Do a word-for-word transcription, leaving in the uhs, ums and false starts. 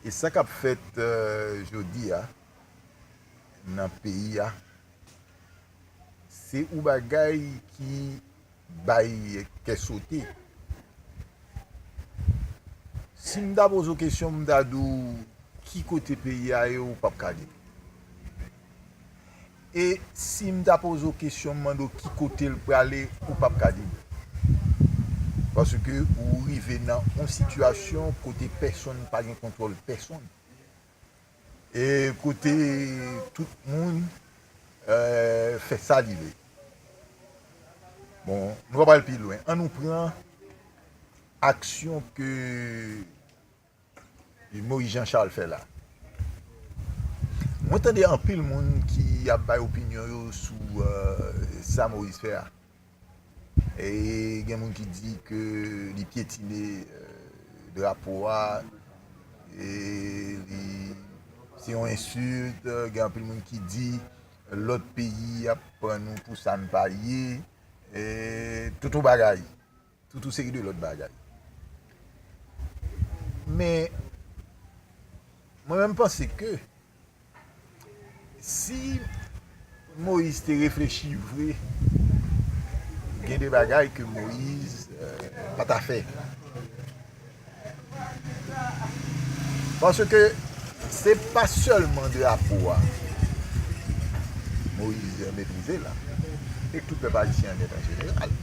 E sa k ap fèt, euh, jodi a nan peyi a, se yon bagay ki bay kè sote. Si m ta poze w kesyon, m ta di w ki kote peyi a ye, ou p ap ka di m. E si m ta poze w kesyon, m mande w ki kote l prale, ou p ap ka di m. Paske ou rive nan yon sitiyasyon kote pèsonn pa gen kontwòl pèsonn. E kote tout moun, euh, fè sa li vle. Bon, nou pa pral pi lwen. Ann nou pran aksyon ke Moïse Jean Charles fè la. Mwen tande anpil moun ki ap bay opinyon yo sou, euh, sa Moïse fè a. E gen moun ki di ke li pyetine, euh, drapo a, e li, se yon ensilt. Gen anpil moun ki di lòt peyi ap pran nou pou sa n pa ye. E tout yon bagay. Tout yon seri de lòt bagay. Men, mwen menm panse ke si Moïse te reflechi vre, gen de bagay ke Moïse, euh, pa ta fè. Paske se pa sèlman drapo a Moïse meprize la, e tout pèp ayisyen an nèt an jeneral.